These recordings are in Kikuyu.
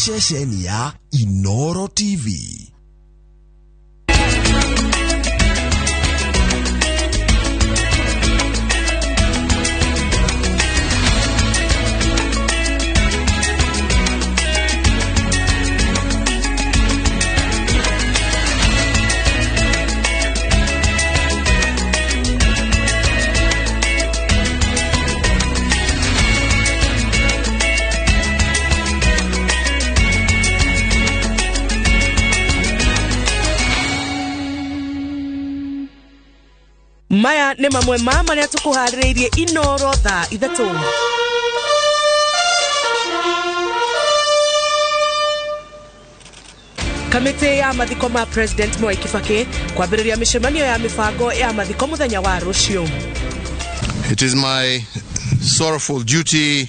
Ceceni ya Inoro TV. Maya nĩ mamwe ma marĩa tũkũharĩrĩirie Inoro thaa 3. Kamĩtĩ ya mathiko ma President Mwai Kibaki kwambĩrĩria mĩcemanio ya mĩbango ya mathiko mũthenya wa rũciũ. It is my sorrowful duty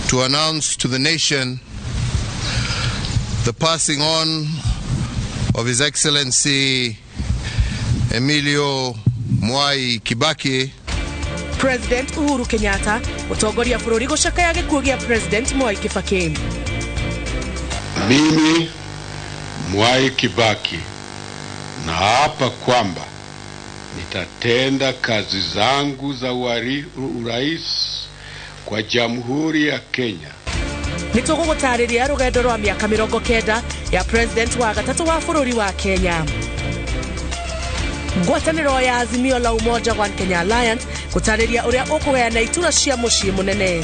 to announce to the nation the passing on of His Excellency Emilio Mwai Kibaki. President Uhuru Kenyatta gũtongoria bũrũri gũcakaya gĩkuũ gĩa President Mwai Kibaki. Mimi Mwai Kibaki naapa kwamba nitatenda kazi zangu za urais kwa Jamhuri ya Kenya. Nĩtũgũgũtarĩria rũgendo rwa mĩaka 90 ya President wa gatatũ wa bũrũri wa Kenya. Ngwatanĩro ya Azimio la Umoja One Kenya Alliance gũtarĩria ũrĩa ũkũgayana itura cia mũciĩ mũnene.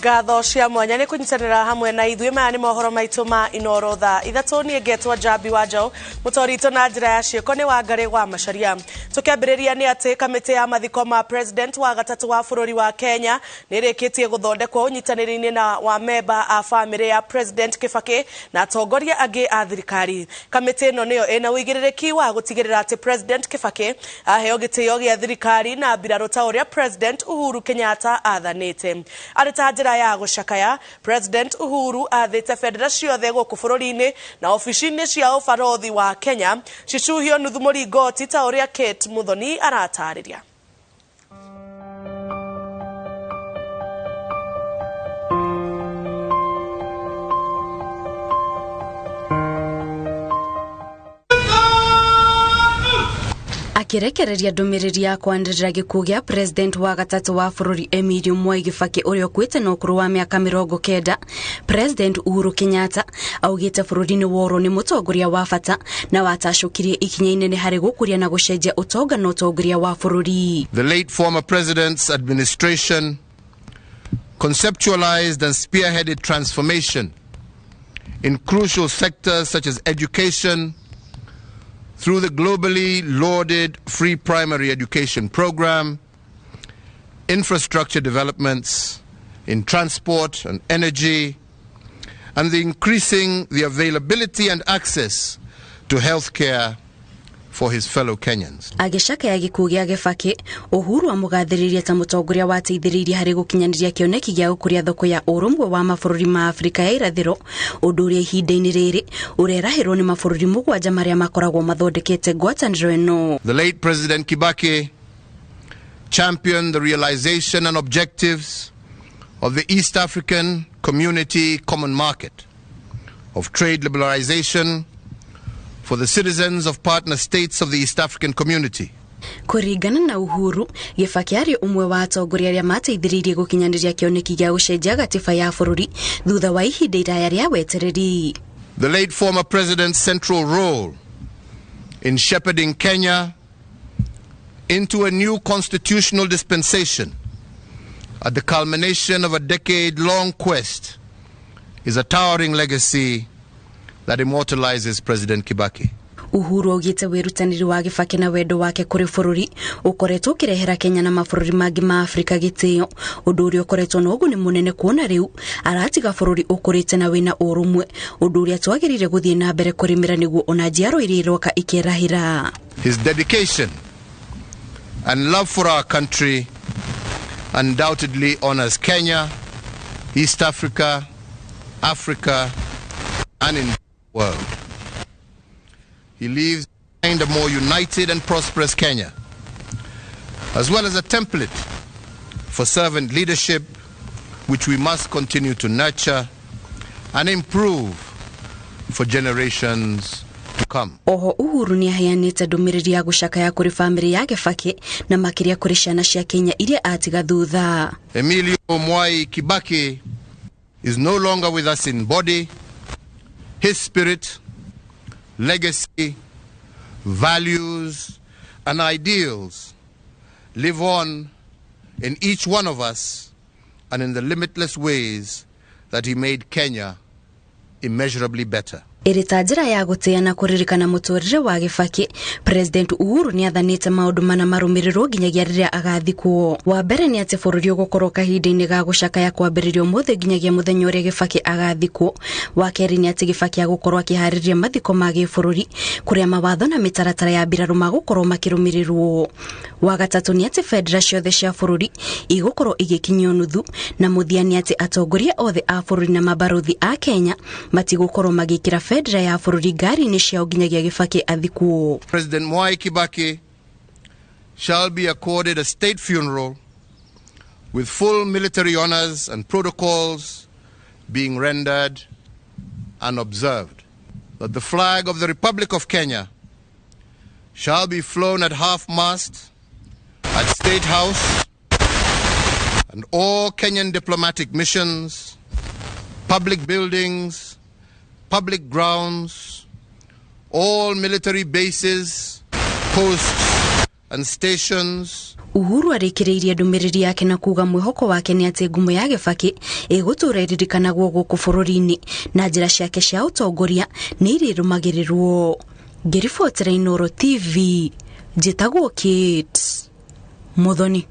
Ngatho cia mwanya nĩ kũnyitanĩra hamwe na ithuĩ. Maya nĩ mohoro maitũ ma Inoro thaa 3. Niĩ ngetwo Njambi wa Njaũ, mũtoritũ na njĩra ya ciĩko nĩ Wangarĩ wa Macharia. Tũkĩambĩrĩria nĩ atĩ kamĩtĩ ya mathiko ma President wa gatatũ wa bũrũri wa Kenya nĩ ĩrĩkĩtie gũthondekwo ũnyitanĩri-inĩ na wa memba a bamĩrĩ ya President Kibaki na atongoria angĩ a thirikari. Kamĩtĩ ĩno nĩyo ĩna ũigĩrĩrĩki wa gũtigĩrĩra atĩ President Kibaki aheo gĩtĩo gĩa thirikari na mbirarũ ta ũrĩa President Uhuru Kenyatta athanĩte. Arĩ ta njĩra ya gũcakaya, President Uhuru athĩte bendera ciothe gũkũ bũrũri-inĩ na obici-inĩ cia ũbarothi wa Kenya cicuhio nuthu mũringoti ta ũrĩa Kate Muthoni aratarĩria. Akĩrekereria ndũmĩrĩri ya kwanĩrĩra gĩkuũ gĩa President wa gatatũ wa bũrũri Emilio Mwai Kibaki ũrĩa ũkuĩte na ũkũrũ wa mĩaka 90, President Uhuru Kenyatta augĩte bũrũri nĩ worwo nĩ mũtongoria wa bata na watacũkirie ikinya inene harĩ gũkũria na gũcenjia ũtonga na ũtongoria wa bũrũri. The late former president's administration conceptualized and spearheaded transformation in crucial sectors such as education, through the globally lauded free primary education program, infrastructure developments in transport and energy, and the increasing the availability and access to health care for his fellow Kenyans. Agĩcakaya gĩkuũ gĩa Kibaki, Uhuru amũgathĩrĩirie ta mũtongoria wateithĩrĩirie harĩ gũkinyanĩria kĩoneki gĩa gũkũria thoko ya ũrũmwe wa mabũrũri ma Afrika ya irathĩro, ũndũ ũrĩa ihinda-inĩ rĩrĩ ũrerahĩrwo nĩ mabũrũri 7 marĩa makoragwo mathondekete ngwatanĩro ĩno. The late President Kibaki championed the realization and objectives of the East African Community Common Market, of trade liberalization for the citizens of partner states of the East African Community. Kũringana na Uhuru, Kibaki arĩ ũmwe wa atongoria arĩa mateithĩrĩirie gũkinyanĩria kĩoneki gĩa gũcenjia gatiba ya bũrũri thutha wa ihinda iraya rĩa wetereri. The late former president's central role in shepherding Kenya into a new constitutional dispensation at the culmination of a decade-long quest is a towering legacy that immortalizes President Kibaki. Uhuru augĩte wĩrutanĩri wa Kibaki na wendo wake kũrĩ bũrũri ũkoretwo ũkĩrehera Kenya na mabũrũri mangĩ ma Afrika gĩtĩo, ũndũ ũrĩa ũkoretwo na ũguni mũnene kuona rĩu aratiga bũrũri ũkũrĩte na wĩna ũrũmwe, ũndũ ũrĩa twagĩrĩire gũthiĩ na mbere kũrĩmĩra nĩguo ona njiaro iria iroka ikĩrahĩra. His dedication and love for our country undoubtedly honors Kenya, East Africa, Africa, and in the world. He leaves behind a more united and prosperous Kenya, as well as a template for servant leadership, which we must continue to nurture and improve for generations to come. Oho Uhuru nĩ aheanĩte ndũmĩrĩri ya gũcakaya kũrĩ bamĩrĩ ya Kibaki na makĩria kũrĩ ciana cia Kenya iria atiga thutha. Emilio Mwai Kibaki is no longer with us in body. His spirit, legacy, values, and ideals live on in each one of us and in the limitless ways that he made Kenya immeasurably better. Ĩrĩ ta njĩra ya gũtĩa na kũririkana mũtũrĩre wa Kibaki, President Uhuru nĩ athanĩte maũndũ mana marũmĩrĩrwo nginyagia rĩrĩa agathikwo. Wa mbere nĩ atĩ bũrũri ũgũkorwo kahinda-inĩ ga gũcakaya kwambĩrĩria ũmũthĩ nginyagia mũthenya ũrĩa Kibaki agathikwo. Wa kerĩ nĩ atĩ Kibaki agũkorwo akĩharĩria mathiko ma gĩbũrũri kũrĩa mawatho na mĩtaratara ya mbirarũ magũkorwo makĩrũmĩrĩrwo. Wa gatatũ nĩ atĩ bendera ciothe cia bũrũri igũkorwo igĩkinyio nuthu, na mũthia nĩ atĩ atongoria othe a bũrũri na mabarũthi a Kenya matigũkorwo magĩkĩra bendera ya bũrũri ngari-inĩ ciao nginyagia Kibaki athikwo. President Mwai Kibaki shall be accorded a state funeral with full military honors and protocols being rendered and observed. That the flag of the Republic of Kenya shall be flown at half-mast at State House and all Kenyan diplomatic missions, public buildings, public grounds, all military bases, posts and stations. Uhuru arĩkĩrĩirie ndũmĩrĩri yake na kuga mwĩhoko wake nĩ atĩ ngumo ya Kibaki ĩgũtũũra ĩririkanagwo gũkũ bũrũri-inĩ na njĩra ciake cia ũtongoria nĩ irĩrũmagĩrĩrwo. Ngĩribotera Inooro TV, njĩtagwo Kate Muthoni.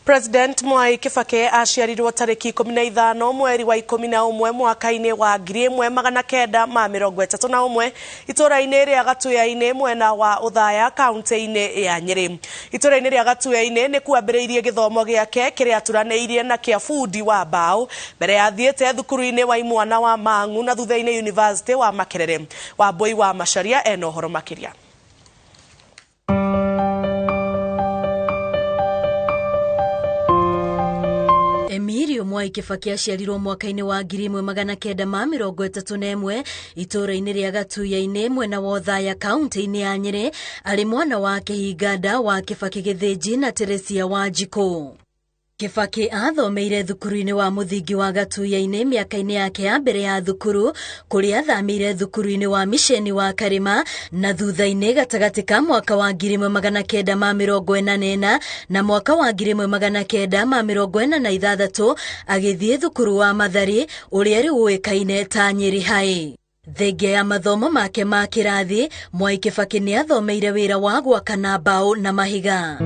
President Mwai Kibaki aciarirwo tarĩki 15 mweri wa 11 mwaka-inĩ wa 1931 itũũra-inĩ rĩa Gatuya-inĩ mwena wa Othaya kaunti-inĩ ya Nyĩrĩ. Itũũra-inĩ rĩa Gatuya-inĩ nĩ kwambĩrĩirie gĩthomo gĩake kĩrĩa aturanĩirie na kĩa bundi wa mbaũ mbere ya athiĩte thukuru-inĩ wa imwana wa Mang'u na thutha-inĩ University wa Makerere. Wambui wa Macharia ena ũhoro makĩria. Emilio Mwai Kibaki aciarirwo mwaka-inĩ wa 1931 itũũra-inĩ rĩa Gatuya-inĩ mwena wa Othaya kaunti-inĩ ya Nyĩrĩ, arĩ mwana wa Kĩhinganda wa Kibaki Gĩthĩnji na Teresia Wanjikũ. Kibaki athomeire thukuru-inĩ wa mũthingi wa Gatuya-inĩ mĩaka-inĩ yake ya mbere ya thukuru, kũrĩa athamĩire thukuru-inĩ wa misheni wa Karĩma, na thutha-inĩ gatagatĩ ka mwaka wa 1944 na mwaka wa 1946 agĩthiĩ thukuru wa Mathari ũrĩa rĩu ũĩkaine ta Nyĩrĩ High. Thengia ya mathomo make ma kĩrathi, Mwai Kibaki nĩ athomeire wĩra wa gwaka na mbaũ na mahiga.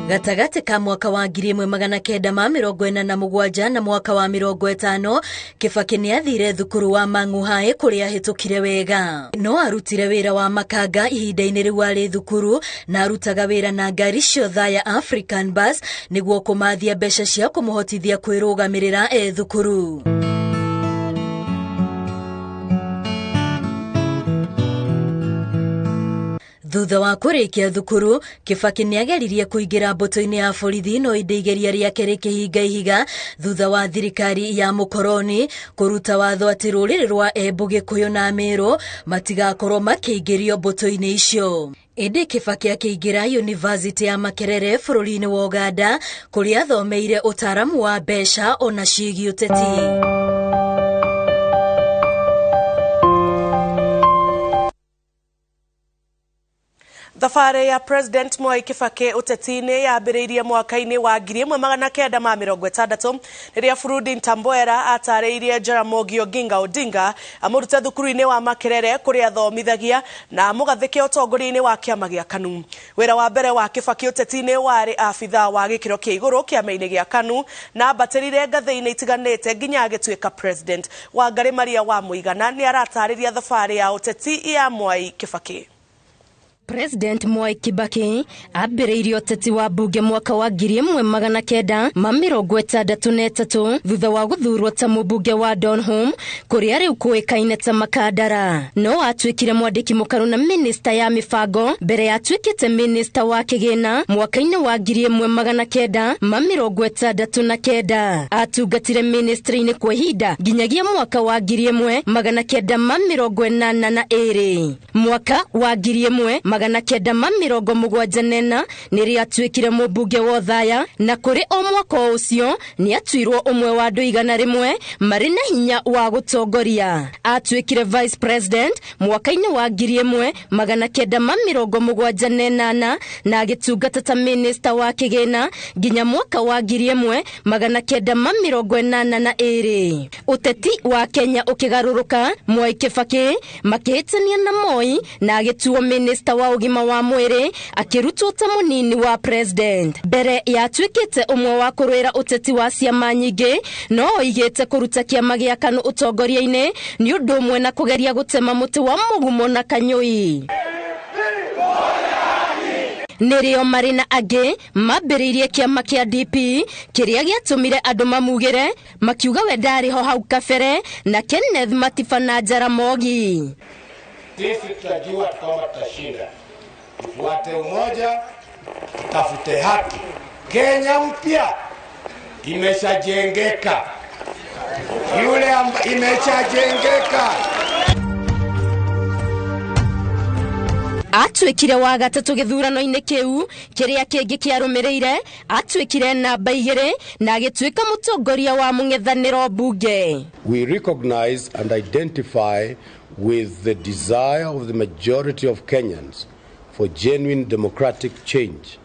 Gatagatĩ ka mwaka wa 1947 na mwaka wa 50 Kibaki nĩ athire thukuru wa Mang'u High kũrĩa ahĩtũkire wega. No arutire wĩra wa makanga ihinda-inĩ rĩu arĩ thukuru, na arutaga wĩra na ngari cia Othaya African Bus nĩguo kũmathia mbeca cia kũmũhotithia kwĩrũgamĩrĩra e thukuru. Thutha wa kũrĩkia thukuru, Kibaki nĩ ageririe kũingĩra mbũtũ-inĩ ya borithi no ĩndĩ igeria rĩake rĩkĩhinga ihiga thutha wa thirikari ya mũkoroni kũruta watho atĩ rũrĩrĩ rwa Embu, Gĩkũyũ na Mĩrũ matigakorwo makĩingĩrio mbũtũ-inĩ icio. Ĩndĩ Kibaki akĩingĩra University ya Makerere bũrũri-inĩ wa Uganda kũrĩa athomeire ũtaaramu wa mbeca ona ciĩgiĩ ũteti. Thabarĩ ya President Mwai Kibaki ũteti-inĩ yambĩrĩirie mwaka-inĩ wa 1960 rĩrĩa Furudi Ntamboera atarĩirie Jaramogi Oginga Odinga amũrute thukuru-inĩ wa Makerere kũrĩa athomithagia na amũgathĩke ũtongoria-inĩ wa kĩama gĩa KANU. Wĩra wa mbere wa Kibaki ũteti-inĩ warĩ abithaa wa gĩkĩro kĩa igũrũ kĩama-inĩ gĩa KANU na ambatĩrire ngathĩ-inĩ itiganĩte nginya agĩtuĩka president. Wangarĩ Maria wa Mũigana nĩ aratarĩria thabarĩ ya ũteti ya Mwai Kibaki. President Mwai Kibaki ambĩrĩirie ũteti wa mbunge mwaka wa 1963 thutha wa gũthurwo ta mũmbunge wa Donholm kũrĩa rĩu kũĩkaine ta Makandara. No atuĩkire mwandĩki mũkaru na minista ya mĩbango mbere ya atuĩkĩte minista wa kĩgĩna mwaka-inĩ wa 1969. Atungatire ministry-inĩ kwa ihinda nginyagia mwaka wa 1982. Mwaka wa 1974 nĩrĩo atuĩkire mũmbunge wa Othaya, na kũrĩ o mwaka ũcio nĩatuirwo ũmwe wa andũ 100 marĩ na hinya wa gũtongoria. Atuĩkire vice president mwaka-inĩ wa 1978 na agĩtungata ta minista wa kĩgĩna nginya mwaka wa 1982. Ũteti wa Kenya ũkĩgarũrũka, Mwai Kibaki makĩhĩtania na Moi na agĩtuo minista wa ũgima wa mwĩrĩ, akĩrutwo ta mũnini wa president. Mbere ya atuĩkĩte ũmwe wa kũrũĩra ũteti wa ciama nyingĩ, no oigĩte kũruta kĩama gĩa KANU ũtongoria-inĩ nĩ ũndũ ũmwe na kũgeria gũtema mũtĩ wa mũgumo na kanyũi. Nĩrĩo marĩ na angĩ mambĩrĩirie kĩama kĩa DP kĩrĩa gĩatũmire andũ mamugĩre makiuga we ndarĩ ho hau kabere na Kenneth Matiba na Jaramogi. Sisi tutajua kwamba tutashinda. Tufuate umoja, tutafute haki. Kenya mpya imeshajengeka. Yule imeshajengeka. Atuĩkire wa gatatũ gĩthurano-inĩ kĩu kĩrĩa kĩngĩ kĩarũmĩrĩire, atuĩkire namba 2 na agĩtuĩka mũtongoria wa mũng'ethanĩro mbunge. We recognize and identify with the desire of the majority of Kenyans for genuine democratic change.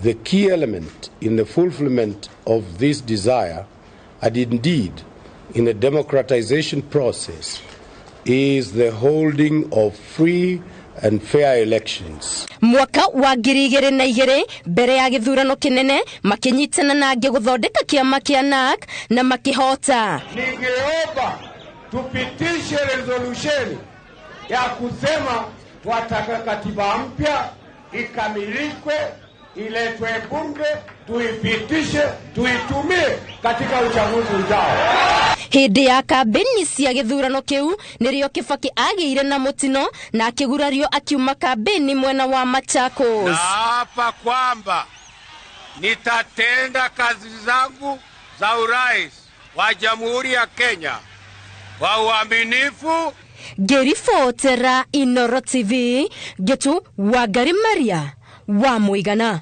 The key element in the fulfillment of this desire, and indeed in the democratization process, is the holding of free and fair elections. Mwaka wa 2002 mbere ya gĩthurano kĩnene makĩnyitana na angĩ gũthondeka kĩama kĩa NARC na makĩhota. Ningeomba tupitishe resolution ya kusema twataka katiba mpya ikamilikwe, iletwe bunge, tuipitishe, tuitumie katika uchaguzi ujao. Hĩndĩ ya kambĩni cia gĩthurano kĩu nĩrĩo Kibaki agĩire na mũtino na akĩgurario akiuma kambĩni mwena wa Machakos. Naapa kwamba nitatenda kazi zangu za urais wa Jamhuri ya Kenya kwa uaminifu. Ngĩribotera Inoro TV, Gĩtu Wangari Maria wa Mũigana.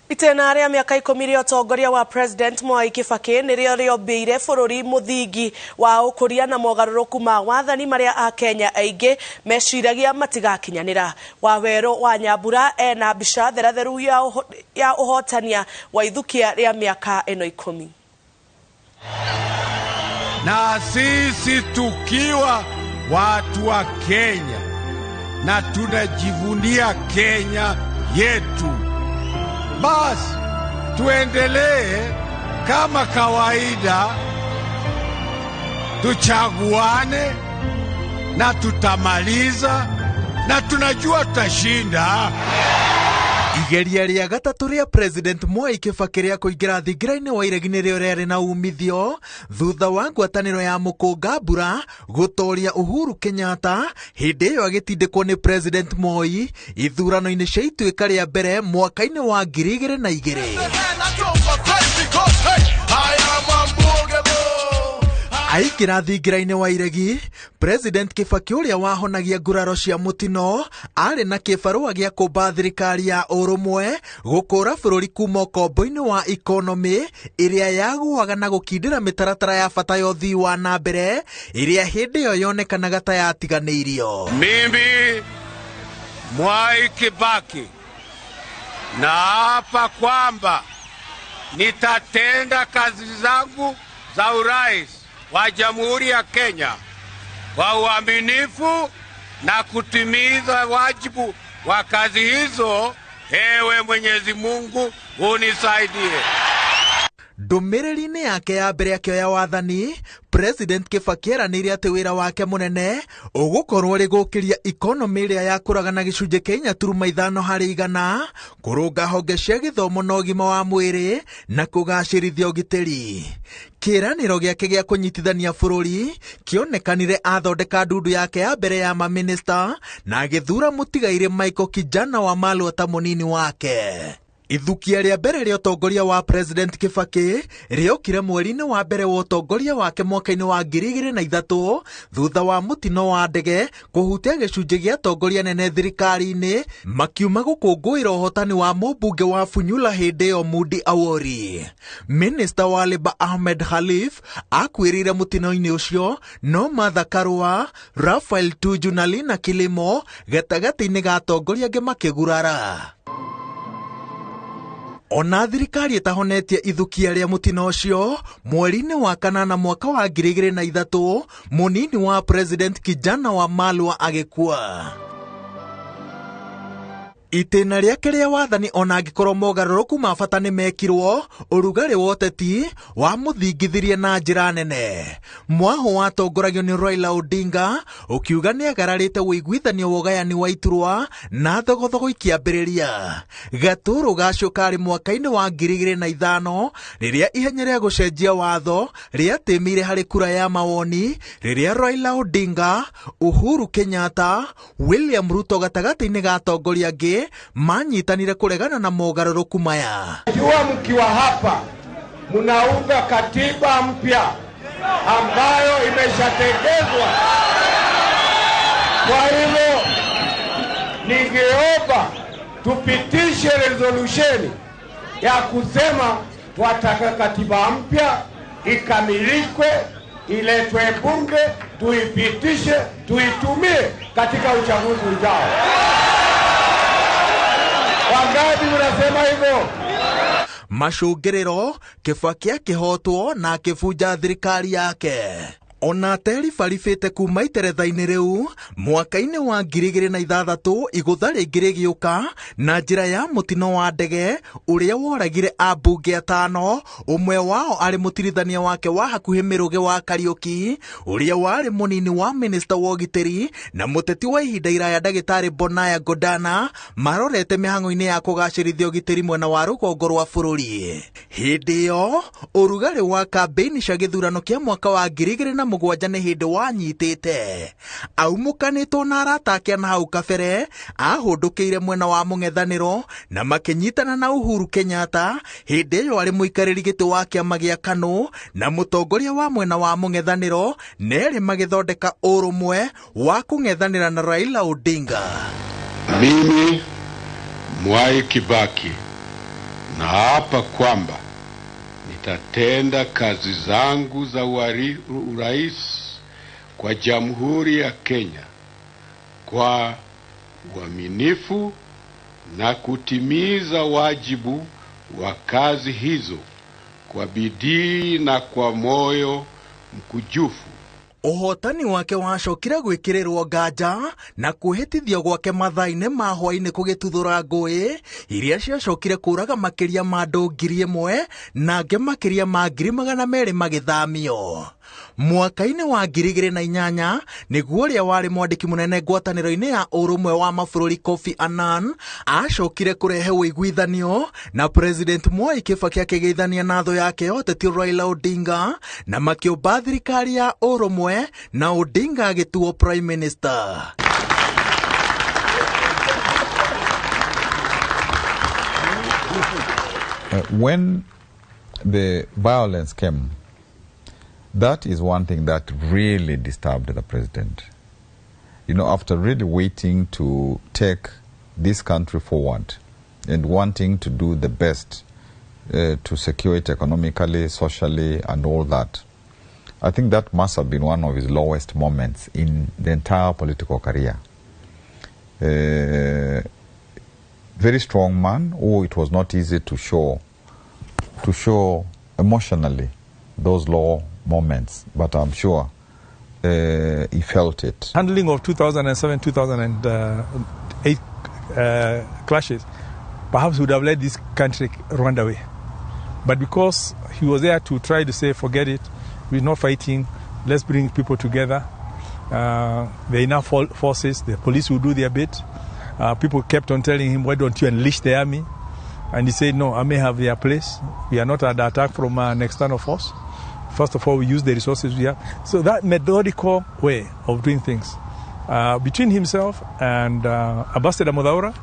Itena rĩa mĩaka 10 rĩa ũtongoria wa President Mwai Kibaki nĩrĩo rĩombĩire bũrũri mũthingi wa ũkũria na mogarũrũku ma wathani marĩa Akenya aingĩ meciragia matigakinyanĩra. Wawerũ wa Nyambura ena mbica theratheru ya ũhotania wa ithukia rĩa mĩaka ĩno 10. Na sisi tukiwa watu wa Kenya na tunajivunia Kenya yetu, basi tuendelee kama kawaida, tuchaguane na tutamaliza na tunajua tutashinda. Igeria rĩa gatatũ rĩa President Mwai Kibaki rĩa kũingĩra thingira-inĩ wa iregi nĩrĩo rĩarĩ na umithio thutha wa ngwatanĩro ya mũkũnga mbura gũtoria Uhuru Kenyatta hĩndĩ ĩyo agĩtindĩkwo nĩ President Moi ithurano-inĩ cia ituĩka rĩa mbere mwaka-inĩ wa 2002. Aingĩra thingira-inĩ wa iregi, President Kibaki ũrĩa wahonagia nguraro cia mũtino arĩ na kĩbarũa gĩa kũmba thirikari ya ũrũmwe gũkũra bũrũri kuma ũkombo-inĩ wa ikonomĩ ĩrĩa yagũaga na gũkindĩra mĩtaratara ya bata ya ũthii wa na mbere ĩrĩa hĩndĩ ĩyo yonekanaga ta yatiganĩirio. Mimi Mwai Kibaki naapa kwamba nitatenda kazi zangu za urais wa Jamhuri ya Kenya kwa uaminifu na kutimiza wajibu wa kazi hizo. Ewe Mwenyezi Mungu unisaidie. Ndũmĩrĩri-inĩ yake ya mbere akĩoya wathani, President Kibaki eranĩire atĩ wĩra wake mũnene ũgũkorwo ũrĩ gũkĩria ikonomĩ ĩrĩa yakũraga na gĩcunjĩ kĩa 4.5 harĩ igana, kũrũnga honge cia gĩthomo na ũgima wa mwĩrĩ na kũgacĩrithia ũgitĩri. Kĩĩranĩro gĩake gĩa kũnyitithania bũrũri kĩonekanire athondeka ndundu yake ya mbere ya mamĩnĩsta na agĩthura mũtigairĩ Michael Kijana wa Malwa ta mũnini wake. Ithukia rĩa mbere rĩa ũtongoria wa President Kibaki rĩokire mweri-inĩ wa mbere wa ũtongoria wake mwaka-inĩ wa 2003 thutha wa mũtino wa ndege kũhutia gĩcunjĩ gĩa atongoria nene thirikari-inĩ makiuma gũkũngũĩra ũhotani wa mũmbunge wa Funyula hĩndĩ ĩyo Mudi Awori. Minister wa Labour Ahmed Khalif akuĩrĩire mũtino-inĩ ũcio, no Martha Karua, Raphael Tuju na Lina Kilimo gatagatĩ-inĩ ga atongoria angĩ makĩgurara. Ona thirikari ĩtahonetie ithukia rĩa mũtino ũcio, mweri-inĩ wa kanana mwaka wa 2003 mũnini wa President Kijana wa Malwa agĩkua. Itĩna rĩake rĩa wathani ona angĩkorwo mogarũrũku ma bata nĩ mekirwo, ũrugarĩ wa ũteti wamũthingithirie na njĩra nene. Mwahũ watongoragio nĩ Raila Odinga ũkiuga nĩagararĩte ũiguithanio wa ũgayani wa iturwa na thogothogo ikĩambĩrĩria. Gatũrũ gacio karĩ mwaka-inĩ wa 2005 rĩrĩa ihenya rĩa gũcenjia watho rĩatĩmĩire harĩ kura ya mawoni rĩrĩa Raila Odinga, Uhuru Kenyatta, William Ruto gatagatĩ-inĩ ga atongoria angĩ manyitanire kuregana na mogarũrũku maya. Jua mkiwa hapa mnaunga katiba mpya ambayo imeshategezwa. Kwa hivyo ningeomba tupitishe resolution ya kusema twataka katiba mpya ikamilishwe, iletwe bunge, tuipitishe, tuitumie katika uchaguzi ujao. Wangapi mnasema hivyo? Macũngĩrĩro Kibaki akĩhotwo na akĩbunja thirikari yake. Ona ateribaribĩte kuma iteretha-inĩ rĩu, mwaka-inĩ wa 2006 igũtha rĩngĩ rĩgĩũka na njĩra ya mũtino wa ndege ũrĩa woragire ambunge atano, ũmwe wao arĩ mũtirithania wake wa hakuhĩ Mĩrũgĩ wa Kariũki, ũrĩa warĩ mũnini wa minista wa ũgitĩri na mũteti wa ihinda iraya ndagĩtarĩ Bonaya Godana, marorete mĩhang'o-inĩ ya kũgacĩrithia ũgitĩri mwena wa rũgongo rwa bũrũri. Hĩndĩ ĩyo ũrugarĩ wa kambĩini cia gĩthurano kĩa mwaka wa 2007 nĩ hĩndĩ wanyitĩte. Aumũkanĩtwo na arata ake na hau kabere ahũndũkĩire mwena wa mũng'ethanĩro na makĩnyitana na Uhuru Kenyatta hĩndĩ ĩyo arĩ mũikarĩri gĩtĩ wa kĩama gĩa KANU na mũtongoria wa mwena wa mũng'ethanĩro, nerĩ magĩthondeka ũrũmwe wa kũng'ethanĩra na Raila Odinga. Mimi Mwai Kibaki naapa kwamba nitatenda kazi zangu za urais kwa Jamhuri ya Kenya kwa uaminifu na kutimiza wajibu wa kazi hizo kwa bidii na kwa moyo mkujufu. Ũhotani wake wacokire gwĩkĩrĩrwo nganja na kwĩhĩtithio gwake mathaa-inĩ ma hwaĩ-inĩ kũgĩtuthũra ngũĩ iria ciacokire kũraga makĩria ma andũ 1,000 na angĩ makĩria ma 200,000 magĩthamio. Mwaka-inĩ wa 2008 nĩguo ũrĩa warĩ mwandĩki mũnene ngwatanĩro-inĩ ya ũrũmwe wa mabũrũri Kofi Annan acokire kũrehe ũiguithanio na President Mwai Kibaki akĩgeithania na thũ yake ya ũteti Raila Odinga na makĩũmba thirikari ya ũrũmwe na Odinga agĩtuo Prime Minister. When the violence came, that is one thing that really disturbed the president. You know, after really waiting to take this country forward and wanting to do the best to secure it economically, socially, and all that, I think that must have been one of his lowest moments in the entire political career. Very strong man, who it was not easy to show emotionally those low moments, but I'm sure he felt it. Handling of 2007, 2008 clashes perhaps would have led this country Rwanda way. But because he was there to try to say, forget it, we're not fighting, let's bring people together. There are enough forces, the police will do their bit. People kept on telling him, why don't you unleash the army? And he said, no, army have their place. We are not under attack from an external force. First of all, we use the resources we have. So that methodical way of doing things, between himself and Ambassador Muthaura,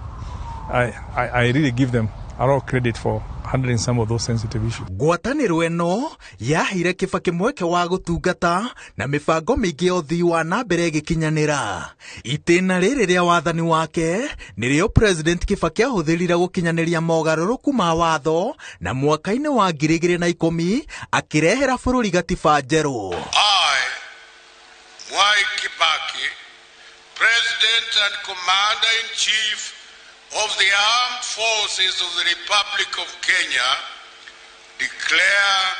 I really give them a lot of credit for handling some of those sensitive issues. Ngwatanĩro ĩno yaheire Kibaki mweke wa gũtungata na mĩbango mĩingĩ ya ũthii wa na mbere ĩgĩkinyanĩra. Itĩna rĩrĩ rĩa wathani wake nĩrĩo President Kibaki ahũthĩrire gũkinyanĩria mogarũrũku ma watho na mwaka-inĩ wa 2010 akĩrehera bũrũri gatiba njerũ. I, Mwai Kibaki, President and Commander-in-Chief of the Armed Forces of the Republic of Kenya, declare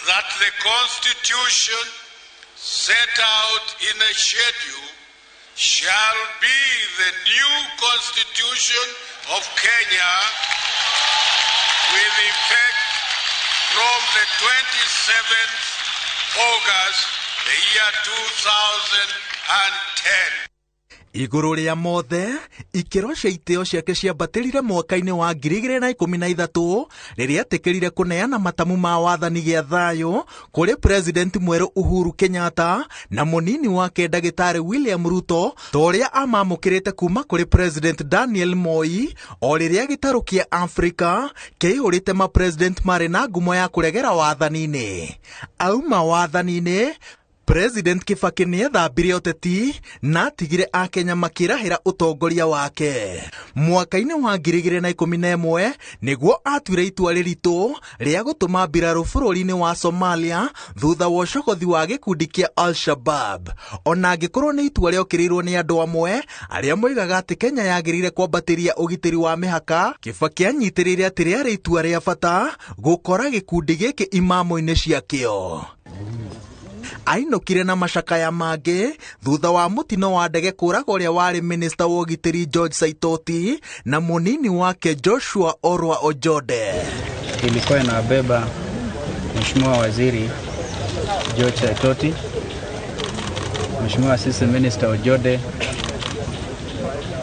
that the Constitution set out in a schedule shall be the new Constitution of Kenya with effect from the 27th August, the year 2010. Igũrũ rĩa mothe, ikĩro cia itĩo ciake ciambatĩrire mwaka-inĩ wa 2013 rĩrĩa etĩkĩrire kũneana matamu ma wathani gĩa thayũ kũrĩ President mwerũ Uhuru Kenyatta na mũnini wake ndagĩtarĩ William Ruto ta ũrĩa amamũkĩrĩte kuma kũrĩ President Daniel Moi o rĩrĩa gĩtarũ kĩa Afrika kĩaihũrĩte ma president marĩ na ngumo ya kũregera wathani-inĩ. Auma wathani-inĩ, President Kibaki nĩethambire ũteti na atigire akenya makĩrahĩra ũtongoria wake. Mwaka-inĩ wa 2011 nĩguo atuire itua rĩritũ rĩa gũtũma mbirarũ bũrũri-inĩ wa Somalia thutha wa ũcogothi wa gĩkundi kĩa Al-Shabaab. Ona angĩkorwo nĩ itua rĩokĩrĩirwo nĩ andũ amwe arĩa moigaga atĩ Kenya yagĩrĩire kwambatĩria ũgitĩri wa mĩhaka, Kibaki anyitĩrĩire atĩ rĩarĩ itua rĩa bata gũkora gĩkundi gĩkĩ imamo-inĩ ciakĩo. Ainũkire na macakaya mangĩ thutha wa mũtino wa ndege kũraga ũrĩa warĩ minista wa ũgitĩri George Saitoti na mũnini wake Joshua Orwa Ojode. Ilikuwa inabeba Mheshimiwa Waziri George Saitoti, Mheshimiwa Assistant Minister Ojode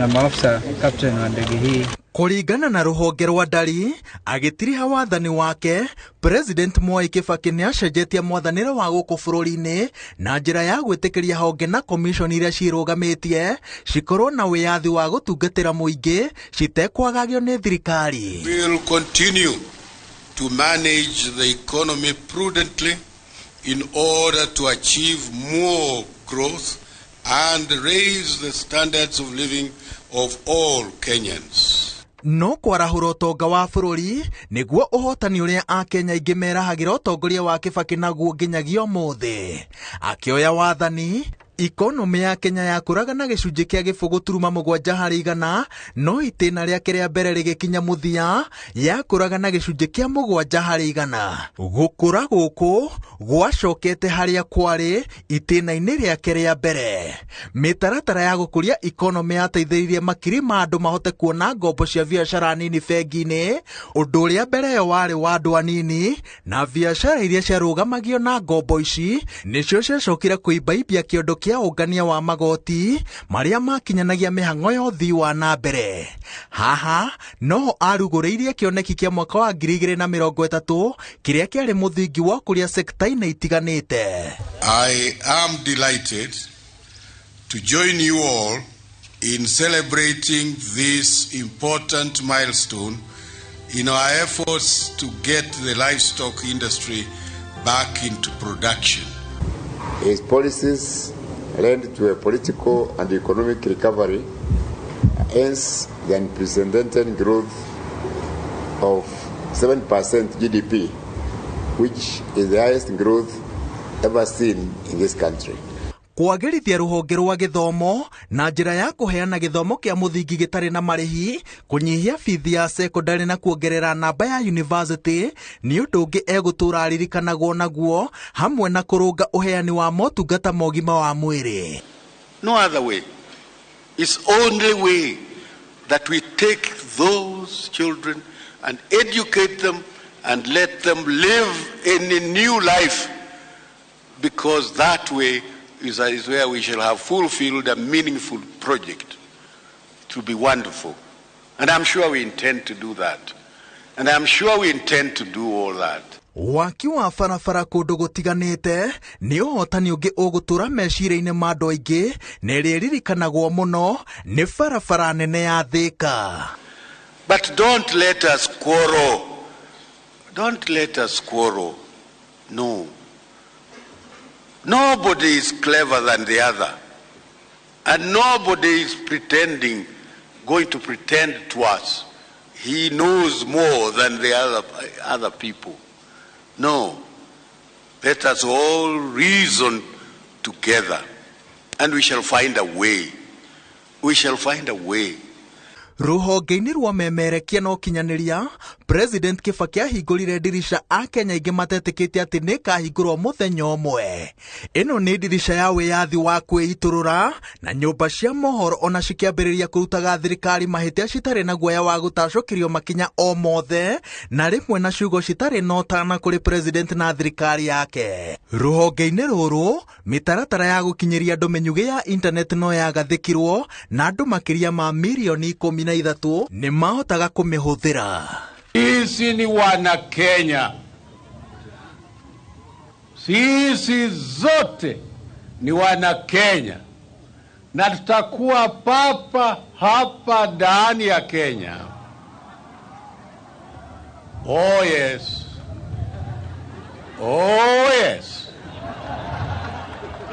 na maafisa captain wa ndege hii. Kũringana na rũhonge rwa ndari, agĩtiriha wathani wake, President Mwai Kibaki nĩacenjetie mwathanĩre wa gũkũ bũrũri-inĩ na njĩra ya gwĩtĩkĩria honge na commission iria cirũgamĩtie cikorwo na wĩyathi wa gũtungatĩra mũingĩ citekwagagio nĩ thirikari. We will continue to manage the economy prudently in order to achieve more growth and raise the standards of living of all Kenyans. No kwarahũra ũtonga wa bũrũri nĩguo ũhotani ũrĩa akenya aingĩ merahagĩra ũtongoria wa Kibaki naguo nginyagia ũmũthĩ. Akĩoya wathani, ikonomĩ ya Kenya yakũraga na gĩcunjĩ kĩa 0.7 harĩ igana, no itĩna rĩake rĩa mbere rĩgĩkinya mũthia yakũraga na gĩcunjĩ kĩa 7 harĩ igana. Gũkũra gũkũ gwacokete harĩa kwarĩ itĩna-inĩ rĩake rĩa mbere. Mĩtaratara ya gũkũria ikonomĩ yateithĩrĩirie makiri ma andũ mahote kuona ngombo cia biacara nini bengi-inĩ, ũndũ ũrĩa mbere ĩyo warĩ wa andũ anini, na biacara iria ciarũgamagio na ngombo ici nĩcio ciacokire kũimbaimbia kĩondo kĩa ũngania wa magoti marĩa makinyanagia mĩhang'o ya ũthii wa na mbere. Haha noho arugũrĩirie kĩoneki kĩa mwaka wa 2030 kĩrĩa kĩarĩ mũthingi wa kũria sekta-inĩ itiganĩte. I am delighted to join you all in celebrating this important milestone in our efforts to get the livestock industry back into production. His policies led to a political and economic recovery, hence the unprecedented growth of 7% GDP, which is the highest growth ever seen in this country. Kwagĩrithia rũhonge rwa gĩthomo na njĩra ya kũheana gĩthomo kĩa mũthingi gĩtarĩ na marĩhi, kũnyihia bithi ya sekondarĩ na kuongerera namba ya yunivasĩtĩ nĩ ũndũ ũngĩ egũtũũra aririkanagwo naguo, hamwe na kũrũnga ũheani wa motungata ma ũgima wa mwĩrĩ. No other way. It's only way that we take those children and educate them And let them live in a new life, because that way is where we shall have fulfilled a meaningful project. It will be wonderful. And I'm sure we intend to do that. And I'm sure we intend to do all that. Waki wa barabara kũndũ gũtiganĩte nĩ ũhotani ũngĩ ũgũtũra meciria-inĩ ma andũ aingĩ na ĩrĩa ĩririkanagwo mũno nĩ barabara nene ya Thika. But don't let us quarrel. Don't let us quarrel. No. Nobody is clever than the other. And nobody is going to pretend to us he knows more than the other people. No. Let us all reason together, and we shall find a way. We shall find a way. Rũhonge-inĩ rwa memerekia na ũkinyanĩria, President Kibaki ahingũrire ndirica Akenya aingĩ matetĩkĩtie atĩ nĩ ĩkahingũrwo mũthenya ũmwe. Ĩno nĩ ndirica ya wĩyathi wa kwĩitũrũra na nyũmba cia mohoro ona cikĩambĩrĩria kũrutaga thirikari mahĩtia citarĩ na guoya wa gũtacũkĩrio makinya o mothe na rĩmwe na ciugo citarĩ na ũtana kũrĩ president na thirikari yake. Rũhonge-inĩ rũrũ, mĩtaratara ya gũkinyĩria andũ mĩnyugĩ ya internet no yagathĩkirwo na andũ makĩria ma mirioni 13 nĩ mahotaga kũmĩhũthĩra. Sisi ni wana Kenya. Sisi zote ni wana Kenya. Na tutakuwa papa hapa ndani ya Kenya. Oh yes. Oh yes.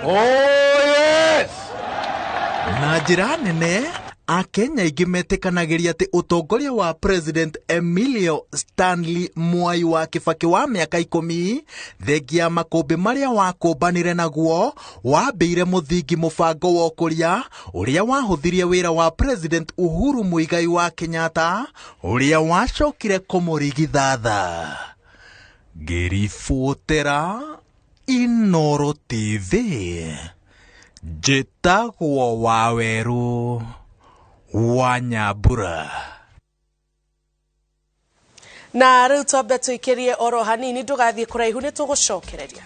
Oh yes. Na njĩra nene Akenya aingĩ metĩkanagĩria atĩ ũtongoria wa President Emilio Stanley Mwai wa Kibaki wa mĩaka 10 thengia ya makũmbĩ marĩa wakũmbanire naguo wambĩire mũthingi mũbango wa ũkũria ũrĩa wahũthirie wĩra wa President Uhuru Muigai wa Kenyatta ũrĩa wacokire kũmũrigithatha. Ngĩribotera Inooro TV, njĩtagwo Wawerũ wa Nyambura. Na rĩu twambe tũikĩrie oro hanini ndũgathiĩ kũraihu nĩ tũgũcokereria.